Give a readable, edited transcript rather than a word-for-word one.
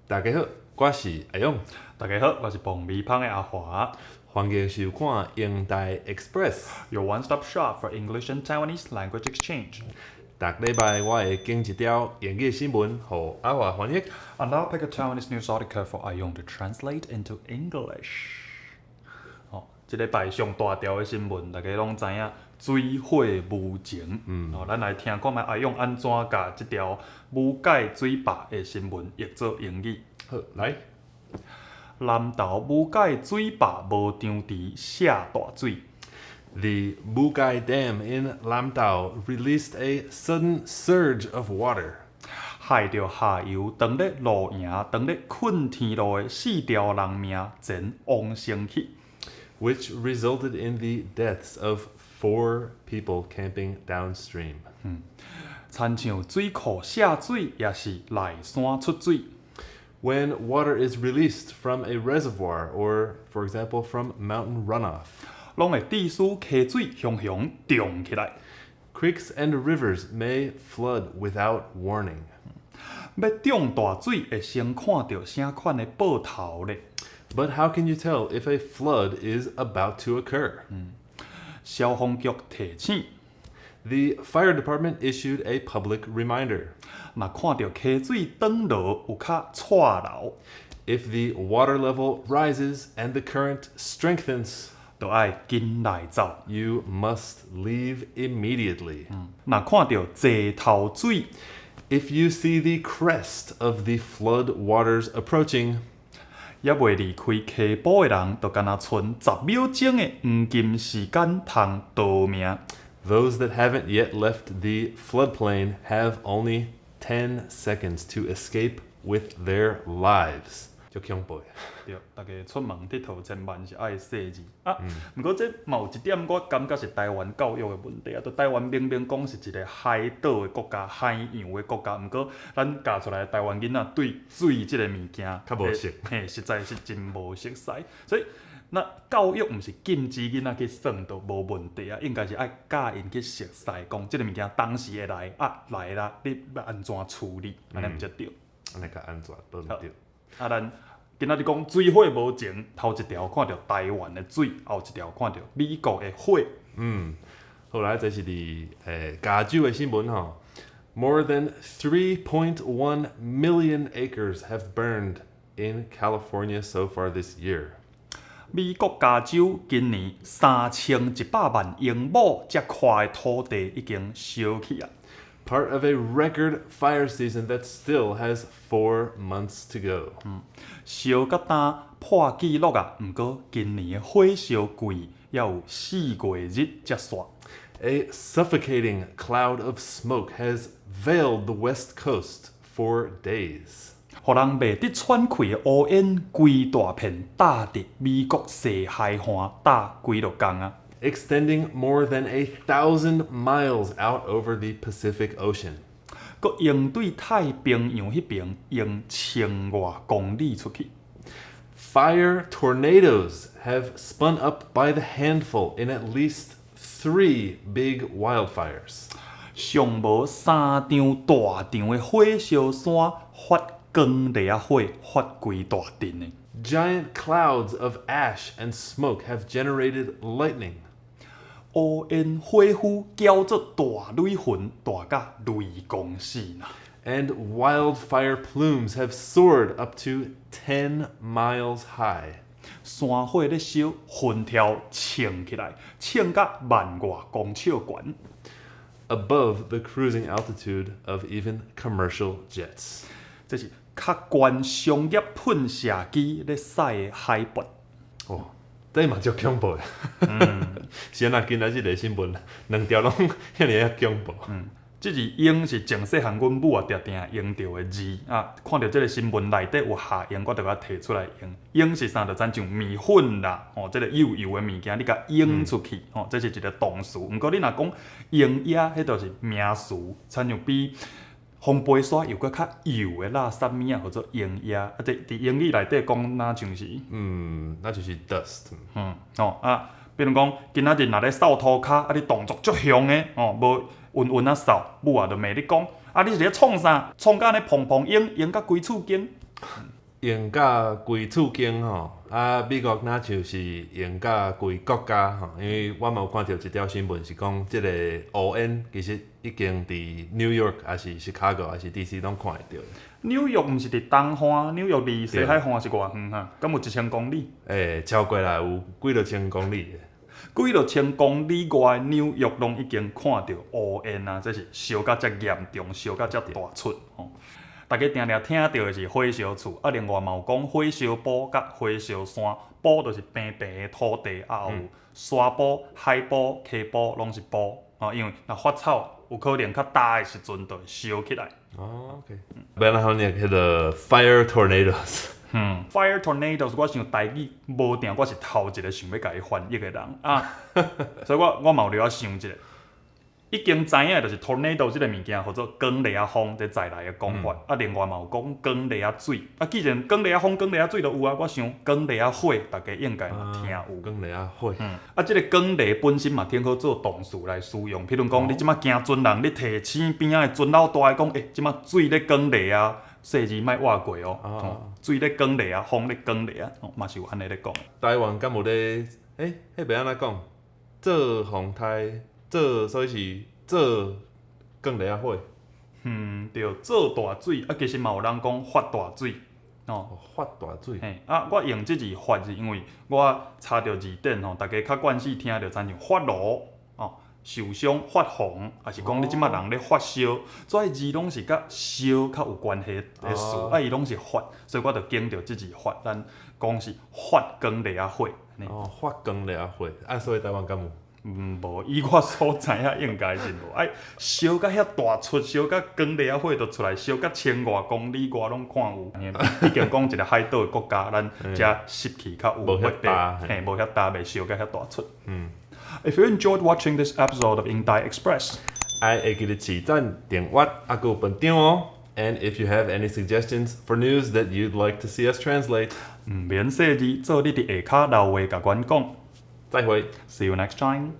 大家好，我是阿勇。大家好，我是磅米芳的阿華。歡迎收看英台 Express。 Your one-stop shop for English and Taiwanese language exchange. 逐禮拜我會揀一條英語新聞，予阿華翻譯。 And I'll pick a Taiwanese news article for 阿勇 to translate into English. 哦，這禮拜上大條的新聞，大家攏知影水火無情。哦，咱來聽看覓阿勇按怎共這條武蓋水壩的新聞譯做英語。好，來。南投武蓋水壩無張池瀉大水。 The Wugai Dam in Lamtao released a sudden surge of water. 害著下游當咧露營、當咧睏天路的四條人命前往生去。 which resulted in the deaths of four people camping downstream. 親像水庫瀉水，抑是內山出水。 When water is released from a reservoir or, for example, from mountain runoff, 攏會致使溪水雄雄漲起來。 creeks and rivers may flood without warning. 欲漲大水，會先看著啥款的報頭咧？ But how can you tell if a flood is about to occur? 消防局提醒， The fire department issued a public reminder. 若看著溪水轉落有較掣流， If the water level rises and the current strengthens, 就愛緊來走。 you must leave immediately. 若看著齊頭水， If you see the crest of the flood waters approaching, 猶未離開溪埔的人，就干焦賰10秒鐘的黃金時間通逃命。 those that haven't yet left the floodplain have only 10 seconds to escape with their lives. 足恐怖的。對，逐家出門𨑨迌千萬是愛細膩啊。毋過這嘛有一點，我感覺是台灣教育的問題啊。就台灣明明講是一個海島的國家、海洋的國家，毋過咱教出來的台灣囡仔對水這個物件較無熟。嘿，實在是真無熟似。所以，那教育毋是禁止囡仔去耍就無問題啊，應該是愛教𪜶去熟似，講這個物件當時會來啊來啦，你欲按怎處理，按呢毋才對。按呢較安全，無毋對。啊，咱今仔日講水火無情，頭一條看著台灣的水，後一條看著美國的火。嗯，好來，這是佇加州的新聞吼。More than 3.1 million acres have burned in California so far this year. 美國加州今年3100萬英畝遮寬的土地已經燒去啊！ Part of a record fire season that still has 4 months to go. 燒甲焦破紀錄啊！毋過今年的火燒季猶有4月日才煞。 A suffocating cloud of smoke has veiled the west coast for days. 予人袂得喘氣的烏煙，規大片罩佇美國西海岸，罩幾落工啊！ extending more than 1,000 miles out over the Pacific Ocean. 閣湧對太平洋彼爿湧千外公里出去。 Fire tornadoes have spun up by the handful in at least three big wildfires. 上無三場大場的火燒山發光麗仔火，發規大陣的。 Giant clouds of ash and smoke have generated lightning. 烏煙火雨攪做大雷雲，大甲雷公死啦。 And wildfire plumes have soared up to 10 miles high. 山火咧燒，雲柱衝起來，衝甲萬外公尺懸。 above the cruising altitude of even commercial jets. 這是較懸商業噴射機咧駛的海拔。哦，這嘛足恐怖的。是按怎今仔日的新聞，兩條攏遐爾仔恐怖。這字湧是從細漢阮母也定定用著的字啊，看著這個新聞內底有合用，我就共提出來用。湧是啥？就親像麵粉啦，吼，這個幼幼的物件，你共湧出去，吼，這是一個動詞。毋過你若講湧液，彼就是名詞，親像比烘焙沙又閣較幼的垃圾物仔，號做湧液。啊，佇佇英語內底講，若像是，嗯，那就是 dust。嗯，吼啊，比如講，今仔日若咧掃塗跤，啊，你動作足兇的，吼，無穩穩仔掃，母仔就罵你講，啊，你是咧創啥？創甲按呢砰砰湧，湧甲規厝間。用甲規厝間吼，啊，美國若像是用甲規國家吼，因為我嘛有看著一條新聞是講，這个烏煙其實已經佇 New York，抑是 Chicago，抑是 DC 攏看會著。紐約毋是佇東岸，紐約離西海岸是偌遠哈？敢有1000公里？欸，超過啦，有幾落千公里的。幾落千公里外的紐約攏已經看著烏煙啊！這是燒甲遮嚴重，燒甲遮大出吼。大家定定聽著的是火燒厝，啊，另外嘛有講火燒埔佮火燒山。埔就是平平的土地，啊，有沙埔、海埔、溪埔，攏是埔。哦，因為若發草有可能較焦的時陣就會燒起來。哦，OK。欲按怎翻譯彼个 fire tornadoes？嗯，fire tornadoes，我想台語無定，我是頭一个想欲共伊翻譯的人啊，所以我嘛有著愛想一下。已經知影就是 tornado 這个物件，號做捲螺仔風，這在來的講法。啊，另外嘛有講捲螺仔水。啊，既然捲螺仔風、捲螺仔水都有啊，我想捲螺仔火，大家應該嘛聽有。捲螺仔火。嗯。啊，這个捲螺本身嘛，挺好做動詞來使用。譬如講，你這馬驚船人，你提醒邊仔的船老大講，欸，這馬水咧捲螺啊，細字莫倚過哦。哦。水咧捲螺啊，風咧捲螺啊，嘛是有按呢咧講。台灣敢有咧？欸，彼欲按怎講？做風颱。做所以是做捲螺仔火。嗯，對，做大水啊，其實嘛有人講發大水，哦。發大水。嘿，啊，我用這字發是因為我查著字典吼，大家較慣勢聽著親像發爐哦，受傷發紅，抑是講你這馬人咧發燒，這字攏是佮燒較有關係的詞，啊，伊攏是發，所以我就揀著這字發，咱講是發捲螺仔火。哦，發捲螺仔火，啊，所以台灣敢有？嗯，無，以我所知影應該是無。哎，燒甲遐大出，燒甲捲螺仔火都出來，燒甲千外公里外攏看有。畢竟講一个海島的國家，咱遮濕氣較有，無遐焦，嘿，無遐焦，袂燒甲遐大出。嗯。 If you enjoyed watching this episode of 英台 Express，愛會記得揤讚、訂閱，啊，閣有分享哦。And if you have any suggestions for news that you'd like to see us translate，毋免細膩，做你佇下跤留話共阮講。再會。 See you next time.